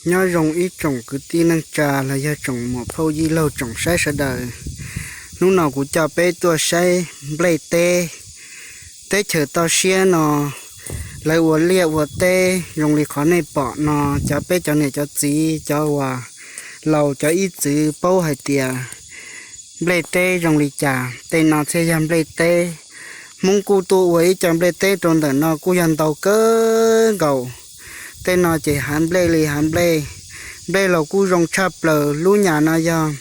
Nyob zoo ib tsoom kwv tij neej tsa los yog tsoom muam phauj yij laug tsoom saib sawv daws. Hnub no kuv coj peb tuaj saib nplej teb. Teb chaws toj siab no, lawv ua liaj ua teb zoo li qhov nej pom no, cov peb cov niam cov txiv, cov uas laus cov ib txwv paub hais tias nplej teb zoo li cas. Tej no thiaj yog nplej teb. Hmoob kuj tuaj ua ib co nplej teb rau ntawm no kuj yog ntau kawg nkaus. Tej no ces hav nplej li hav nplej. Nplej los kuj zoo tshaj plaws, lub nyam no yog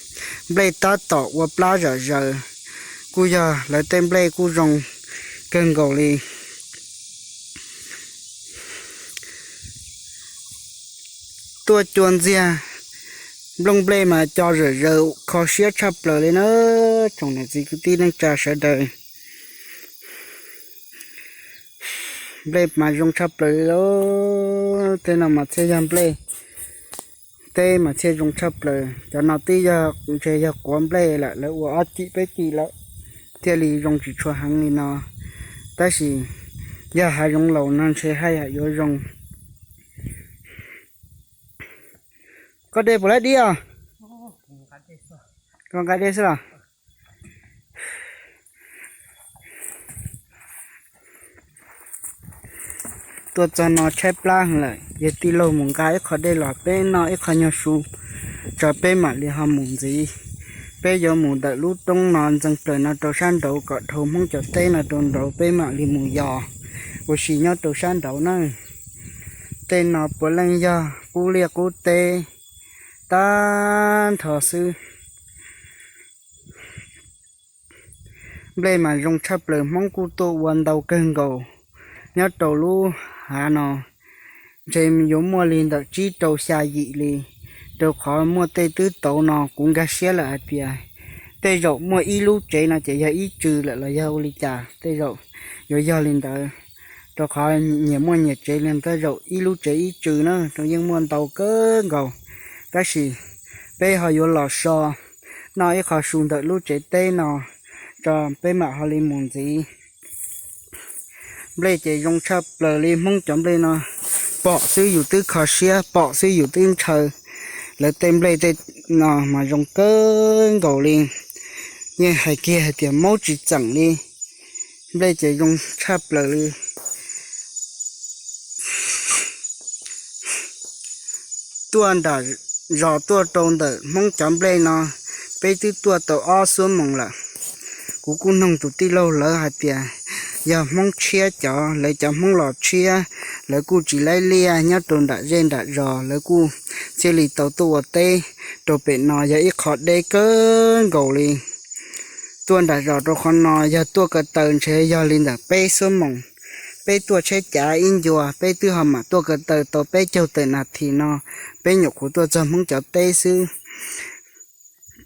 nplej tab tom ua plab zom zaws, kuj yog lawv tej nplej kuj zoo kawg nkaus li. Tuaj cua ntxiag, nplooj nplej mas co zom zaws kho siab tshaj plaws li na, tsoom niam txiv kwv tij neej tsa sawv daws. Nplej mas zoo tshaj plaws li lauj, tej no mas thiaj yog nplej teb mas thiaj zoo tshaj plaws. Cov no twb yog ntshe yog quav nplej lawm, lawv ua ob cim peb cim lawm thiaj li zoo tsis tshua heev li no. Tab sis yog hav zoov laus no ntshe haj yam yuav zoo. Koj dej puas laib dib os? Koj nqa dej xwb los? Tuaj txog no tshaib plab heev lawm, yog tij laug mus nqa ib qho dej los peb noj ib qho nyuag su tso peb mam li ho mus ntxiv. Peb yuav mus ntawm lub roob no ntxeev plaws no rau sab nraud kom dhau Hmoob cov teb no rau nraud peb mam li mus yos ua si nyob rau sab nraud na. Tej no puav leej yog qub liaj qub teb tag nrho xwb. Nplej mas zoo tshaj plaws, Hmoob kuj tuaj ua ntau kawg nkaus nyob rau lub hav no. Ntshe yuav muaj li ntawm tsib rau xya yim li, rau qhov muaj tej twb tauv no kuv nkag siab lawm hais tias tej zaum muaj ib lub tsev no ces yog ib tsw lawm los yog ua li cas, tej zaum yuav yog li ntawd. Rau qhov nyias muaj nyias tsev li, tej zaum ib lub tsev ib tsw na, yeej muaj ntau kawg nkaus. Tab sis peb ho yuav los so noj ib qho su ntawm lub tsev teb no tso peb mam ho li mus ntxiv. Nplej ces zoo tshaj plaws li, Hmoob cov nplej no pom xwb yus twb kho siab, pom xwb yus twb ntshaw. Lawv tej nplej tej no mas zoo kawg nkaus li, yeej hais kiag hais tias maub tsis txeem li. Nplej ces zoo tshaj plaws li. Tuaj nram zos tuaj rau ntawm Hmoob cov nplej no, peb twb tuaj tau ob xuab moos lawm. Kuv kuj noog tus tij laug lawv hais tias yog Hmoob tshiab cov, lawv cov Hmoob los tshiab, lawv kuj tsis laib liaj nyob rau nram zej nram zos, lawv kuj thiaj li tau tuaj ua teb rau pem no, yog ib qho deb kawg nkaus li. Tuaj nram zos rau qhov no yog tuaj ko taw ntshe yog li ntawm peb xuab moos, peb tuaj tsheb cav ib ncua peb twb ho mam tuaj ko taw tau peb caug tawm nas this no, peb nyuam qhuav tuaj txog Hmoob cov teb xwb.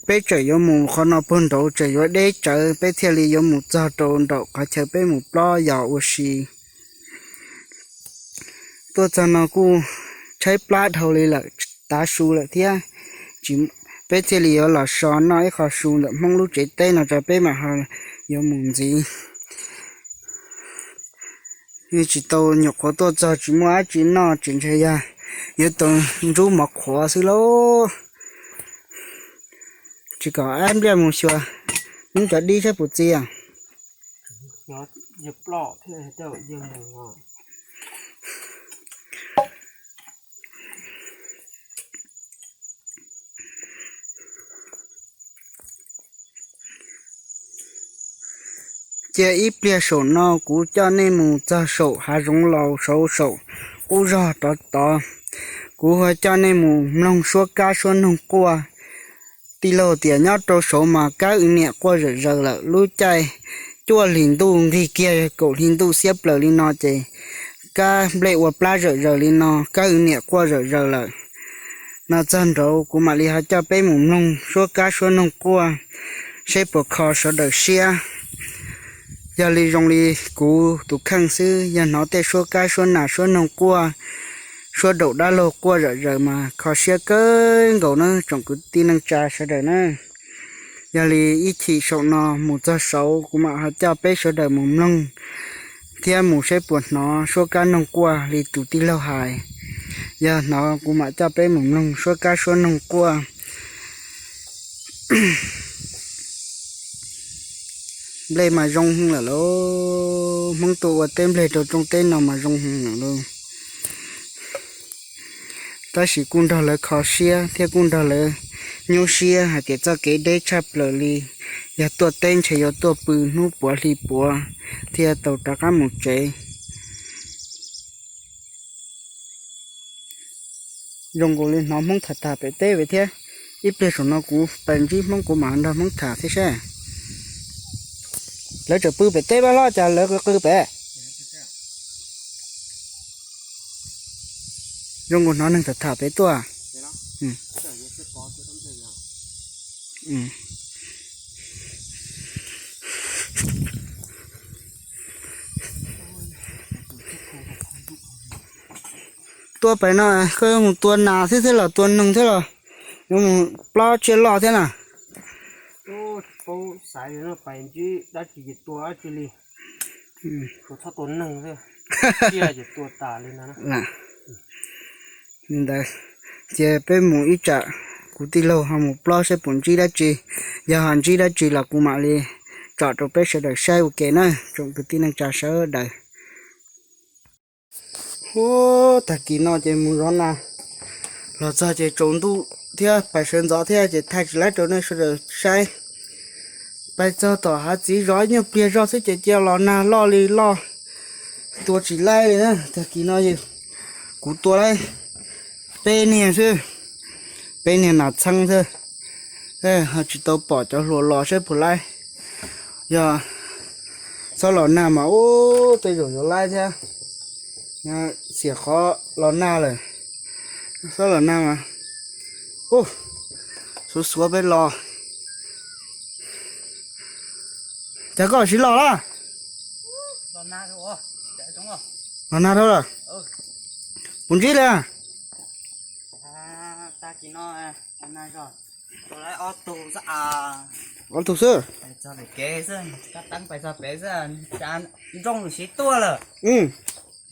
Peb tseem yuav mus qhov no puag nraud tseem yuav deb tsawv, peb thiaj li yuav mus txog rau nraum qhov chaw peb mus plob yos ua si. Tuaj txog no kuj tshaib plab dhau li lawm, tav su lawm thiab. Peb thiaj li yuav los so noj ib qho su ntawm Hmoob lub tsev teb no tso peb mam ho yuav mus ntxiv. Tsis tau, nyuam qhuav tuaj txog tsis muaj dab tsi noj, tsis ntshe yog yuav tau nrub mov qhuav xwb lauj. Tsis kom ab npliaj mus xyuas Hmoob cov dib saib puas txi. Cia ib pliag saum no kuv coj nej mus txog saum hav zoov laus saud saum qub zog rov tod. Kuv ho coj nej mus mloog suab kab suab noog quaj. Tij laug tias nyob rau saud mas kab wv niam quaj zawm zaws lawm, lub caij cuaj hlis ntuj nqig kiag kaum hli ntuj xiab plaws li no ces kab nplej ua plab zawm zaws li no, kab wv niam quaj zawm zaws lawm. No txog nraud kuv mam li ho coj peb mus mloog suab kab suab noog quaj, seb puas kho sawv daws siab. Yog li zoo li kuv tus kheej xwb, yog hnov tej suab kab suab nas suab noog quaj, suab daum dab laug quaj zawm zaws mas kho siab kawg nkaus na tsoom kwv tij neej tsa sawv daws na. Yog li ib chim saum no mus txog saud kuv mam ho coj peb sawv daws mus mloog thiab mus saib puas hnov suab kab noog quaj li tus tij laug hais. Yog hnov kuv mam coj peb mus mloog suab kab suab noog quaj. Nplej mas zoo heev lawm lauj, Hmoob tuaj ua teb nplej rau rooj teb no mas zoo heev lawm lauj. Tab sis kuj nrog lawv kho siab thiab kuj nrog lawv nyuaj siab hais tias txoj kev deb tshaj plaws li, yog tuaj teb ntshe yuav tuaj pw hnub puav hli puav thiaj tau rov qab mus tsev. Zoo nkaus li hnov Hmoob tham tham pem teb thiab. Ib pliag saum no kuv pais ntsib Hmoob kuv mam nrog Hmoob tham thiab seb. Lawv tseem pw pem teb pab hlob cas lawv qw qw pem. Zoo nkaus hnov neeg tham tham pem tuaj. Tua pem no koj yuav mus tua nas thiab thiab los tua noog thiab los yuav mus plob tsiaj loj thiab na? Paub xaiv no pais ntsib dab tsi ces tua dab tsi li. Txhob tua neeg xwb, tsiaj ces tua tas li ntag. Ntawd ces peb mus ib tsam, kuv tij laug ho mus plob seb puas ntsib dab tsi. Yog ho ntsib dab tsi los kuv mam li tsom rau peb sawv daws saib ua ke na tsoom kwv tij neej tsa sawv daws. Hu, tag kis no ces mus zov nas, los txog ces tsaus ntuj thiab pais sawv ntxov thiab ces thaij tsis laib rau nej sawv daws saib. Pais txog tom hav txiv zov ib nyuag pliag zog xwb ces cia los nag loj li loj, tua tsis laib li na. Tag kis no kuv tua laib peb niag xwb, peb niag nas txheeb xwb, ho tsis tau pom cov hluas los seb puas laib. Yog txhob los nag mas ub tej zaum yuav laib thiab. Xiam qhov los nag lawm, txhob los nag mas ub, xuav xuav peb los. Cas koj siv los lawm? Los nag dhau lawm. Puas ntsib li? Ob tug xwb. Ntsoog siv tuaj lawm.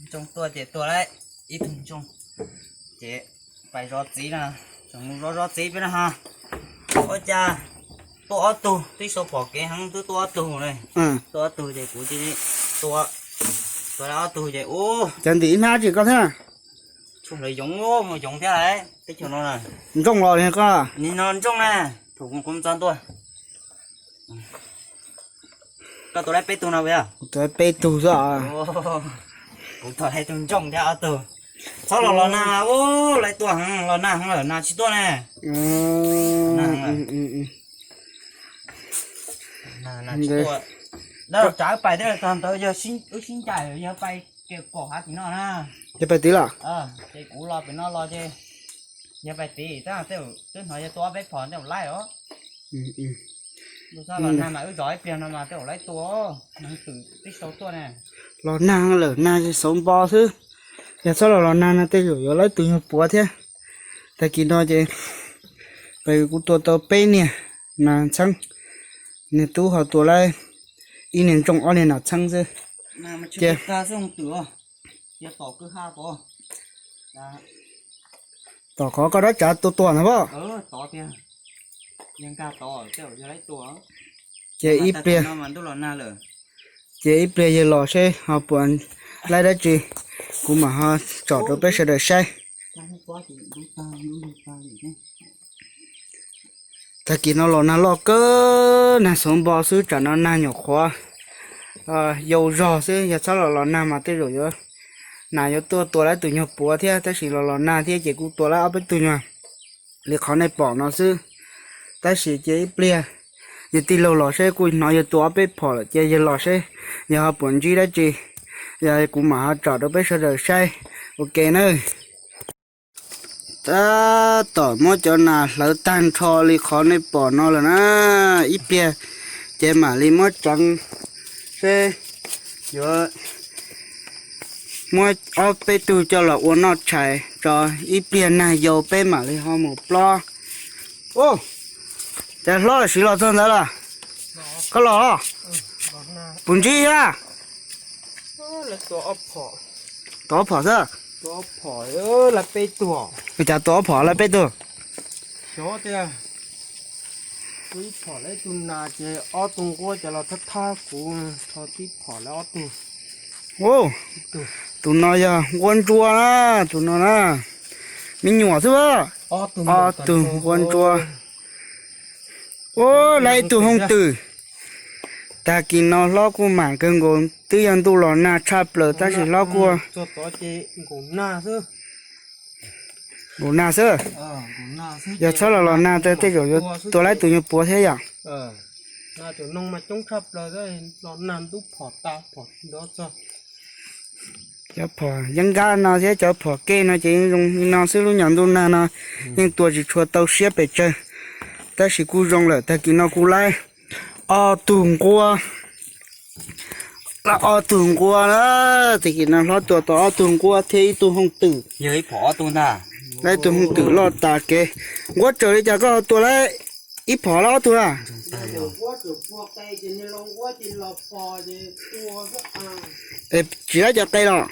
Ntsoog tuaj ces tua lawm ib tug ntsoog, ces pais zov txiv na, tseem mus zov zov txiv peb na ha. Ua cas tuaj ob tug, twb sau pom kev heev twb tuaj ob tug ne. Tuaj ob tug ces kuv cia li tua, tua ob tug ces ub. Cov ntim ib hnab tsis koj thiab. Tsuas lawv yoov mus yoov thiab lawm teb chaws no. Ntsoog los li koj. Nim no ntsoog na, thaum kuv ntxov tuaj. Koj tua laib peb tug no puas yog? Kuv tua laib peb tug xwb. Kuv tua laib tug ntsoog thiab ob tug. Txhob los los nag ub, laib tuaj heev, los nag heev lawm nag tsis tuaj ne. Nag tsis tuaj. Dab tsav pais thiab txog ntawd yog wb sib ncaim yog pais kev pom hav tim no na. Yog pais tid los? Ces kuv los pem no los ces yog pais tid, twb hnov yog tua ob peb phom tej laib os. Los nag mas wb zov ib pliag no mas tej laib tua, neeg twm twb sau tuaj ne. Los nag lawm nag xauv npo xwb. Yog txhob los los nag no tej zaum yuav laib tus nyuag puav thiab. Tag kis no ces kuv tua tau peb niag nas txheeb, niag tub ho tua laib ib niag ntsoog ob niag nas txheeb xwb. Ces tom qhov koj dab tsav tua tuag ntag pob. Ces ib pliag, ces ib pliag yawg los seb ho puas laib dab tsi, kuv mam ho tsom rau peb sawv daws saib. Tag kis no los nag loj kawg, nag xauv npo xwb, tsam no nag nyuam qhuav yau zog xwb, yog txhob los los nag mas tej zaum yuav, nas yuav tuaj tua laib tus nyuag puav thiab, tab sis los los nag thiab ces kuj tua laib ob peb tug nyuag li qhov nej pom no xwb. Tab sis cia ib pliag yawg tij laug los seb, kuj hnov yawg tua ob peb phom lawm, cia yawg los seb yog ho puas ntsib dab tsi, yog kuv mam ho tsom rau peb sawv daws saib ua ke nawb. Tab tom muab cov nas hlawv tag nrho li qhov nej pom no lawm na, ib pliag ces mam li muab tseev seb yuav muab ob peb tug coj los ua noj tshais tso, ib pliag nag yau peb mam li ho mus plob. Ub, cas hlob siv los txog ntawd lawm? Koj los los? Puas ntsib thiab? Tom ob phom xwb. Ob phom lawv peb tug. Ua cas tua ob phom lawv peb tug? Xyov tias tua ib phom lawv ib tug nas ces ob tug nquab cov los thab thab kuv, rho tib phom lawv ob tug. Tus no yog nquab ntsuab na, tus no na. Me nyuam xwb. Ob tug nquab ntsuab. Ua lawv ib tug hooj twm. Tag kis no hlob kuj mam kawg nkaus, twb yog ntuj los nag tshaj plaws tab sis hlob kuj nkaus nag xwb. Yog txhob los los nag tas tej zaum yuav tua lawv tus nyuag puav thiab yom. Cov phom yeeb nkab no thiab cov phom kej no ces zoo li no xwb, lub nyuag ntuj nag no yeej tua tsis tshua tau siab pes tsawg. Tab sis kuj zoo lawm, tag kis no kuj lawv ob tug nquab. Lawv ob tug nquab na, tag kis no hlob tua tau ob tug nquab thiab ib tug hooj twm. Lawv ib tug hooj twm loj tas kev. Nquab tsaws li cas koj ho tua lawv ib phom lawv ob tug na? Tsis lawv cov qe los?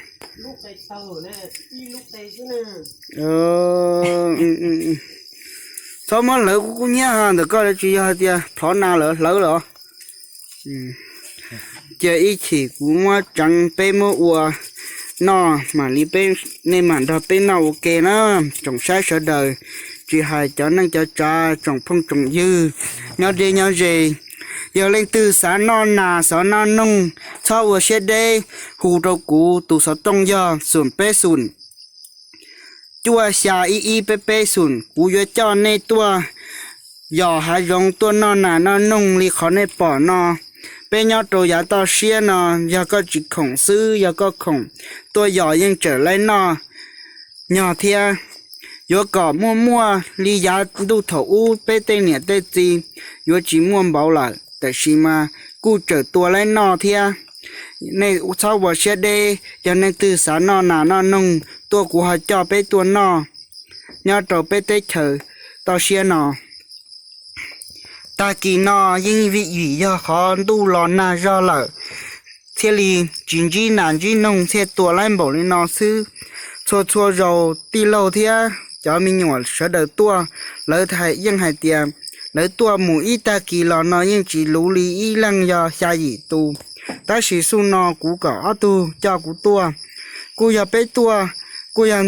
Txhob muab hlawv kuv kub hnyiab ntawm koj, tsis yog hais tias plhov nas lawm hlawv los. Cia ib chim kuv muab tseev peb muab ua noj mam li peb, nej mam nrog peb noj ua ke na. Tsoom saib sawv daws, tsis hais cov neej cov tsav, tsoom phooj tsoom ywg nyob deb nyob ze, yog leej twg xav noj nas xav noj noog, txhob ua siab deb, hu rau kuv tus xov tooj yog xoom peb xoom cuaj xya ib ib peb peb xoom, kuv yuav coj nej tuaj yos hav zoov tuaj noj nas noj noog li qhov nej pom no. Peb nyob rau yav toj siab no, yog koj tsis khoom xwb, yog koj khoom tuaj yos yeej tseem laib noj nyog thiab. Yuav kom muaj muaj li yav ntuj thaum ub peb tej niam tej txiv yuav tsis muaj npaum lawm, tab sis mas kuj tseem tua laib noj thiab. Nej txhob ua siab deb, yog neeg twg xav noj nas noj noog tuaj kuv ho coj peb tuaj noj nyob rau peb teb chaws toj siab no. Tag kis no yeej vim yog qhov ntuj los nag zog lawm, thiaj li tsis ntsib nas ntsib noog thiaj tua laib npaum li no xwb. Txhua txhua zaus tij laug thiab cov me nyuam sawv daws tuaj, lawv yeej hais tias lawv tuaj mus ib tag kis los no yeej tsis luv li ib leeg yog xya yim tus. Tab sis xub no kuv kom ob tug coj kuv tuaj, kuj yog peb tuaj, kuj yog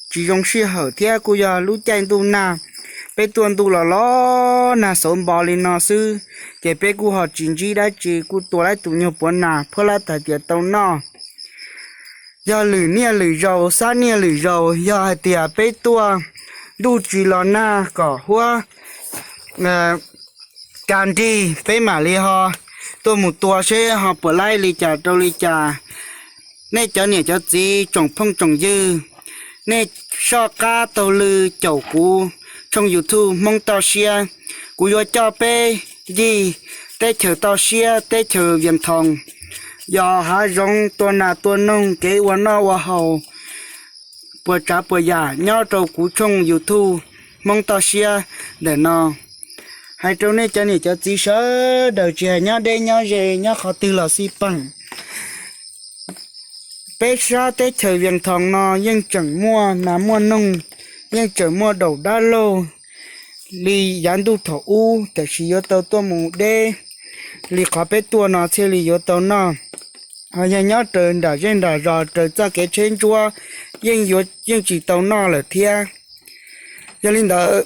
tsis zoo sij hawm thiab kuj yog lub caij ntuj nag, peb tuaj ntuj los los nag xauv npo li no xwb, ces peb kuj ho tsis ntsib dab tsi, kuj tua laib tus nyuag puav nas phuab lab tag tias tau noj. Yog lwm niaj lwm zaus, xab niaj lwm zaus, yog hais tias peb tuaj ntuj tsis los nag kom huab ka nrig, peb mam li ho tuaj mus tua seb ho puas laib li cas rau li cas. Nej cov niam cov txiv tsoom phooj tsoom ywg, nej soj qab taug lw caum kuv tshooj YouTube Hmoob Toj Siab. Kuv yuav coj peb ncig teb chaws toj siab, teb chaws Vias Thoos, yos hav zoov tua nas tua noog, kev ua noj ua haus puas tsav puas yam nyob rau kuv tshooj YouTube Hmoob Toj Siab ntawm no. Hais rau nej cov niam cov txiv sawv daws tsis hais nyob deb nyob ze nyob qhov twg los xij peem, peb sab teb chaws Vias Thoos no yeej tseem muaj nas muaj noog, yeej tseem muaj daum dab laug li yav ntuj thaum ub, tiam sis yuav tau tuaj mus deb li qhov peb tuaj no thiaj li yuav tau noj. Ho yog nyob raws nram zej nram zos raws txoj kev tsheb ntsuab, yeej yuav yeej tsis tau noj lawm thiab. Yog li ntawd,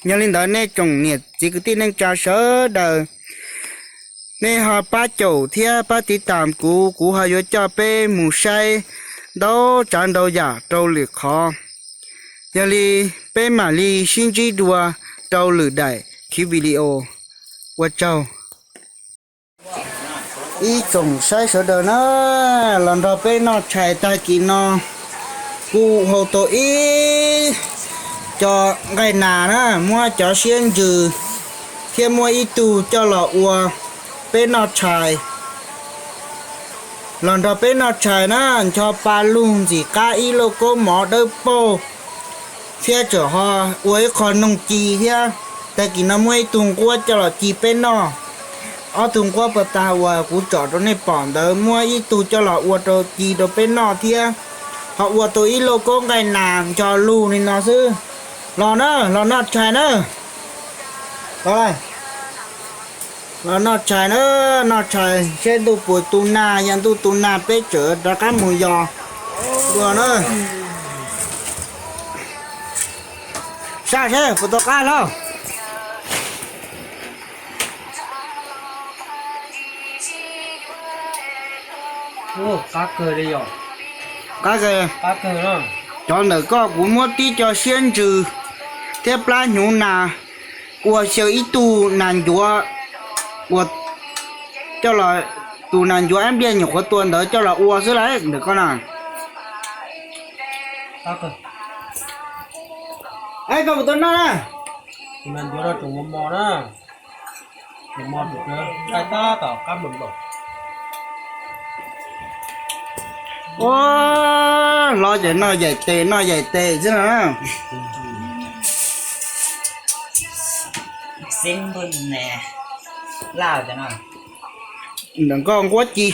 yog li ntawd nej tsoom niam txiv kwv tij neej tsa sawv daws, nej ho pab caum thiab pab tiv tam kuv, kuv ho yuav coj peb mus saib ntau tsav ntau yam rau lwm qhov. Yog li peb mam li sib ntsib dua rau lwm daim khiv video. Ua tsaug. Ib tsoom saib sawv daws na, los nrog peb noj tshais tag kis no, kuv hau tau ib co nqaij nas na, muab cov siab ntsws thiab muab ib tug coj los ua peb noj tshais. Los nrog peb noj tshais na, ncho pa lug ntxim qab ib lauj kaub mov dawb paug, thiab tseem ho ua ib qho noog ci thiab. Tag kis no muab ib tug nquab coj los ci peb noj. Ob tug nquab pas tas uas kuv tsom rau nej pom ntawd muab ib tug coj los ua rau ci rau peb noj thiab. Ho ua tau ib lauj kaub nqaij nas ncho lug li no xwb. Los na, los noj tshais na. Los, los noj tshais na, noj tshais seb ntuj puas tu nag, yog ntuj tu nag peb tseem rov qab mus yos dua na. Saj seb puas tau qab hlo. Qab kawg li os. Qab kawg. Cov ntawm koj kuv muab tib co siab ntsws thiab plab hnyuv nas ua xyaw ib tug nas ncuav, ua coj los, tus nas ncuav ab npliag nyuam qhuav tua ntawd coj los ua xwb lauj ntawm koj na. Koj puas tau noj na? Ua, hlob ces noj yaim tes noj yaim tes xwb na. Ntawm koj nquab ci.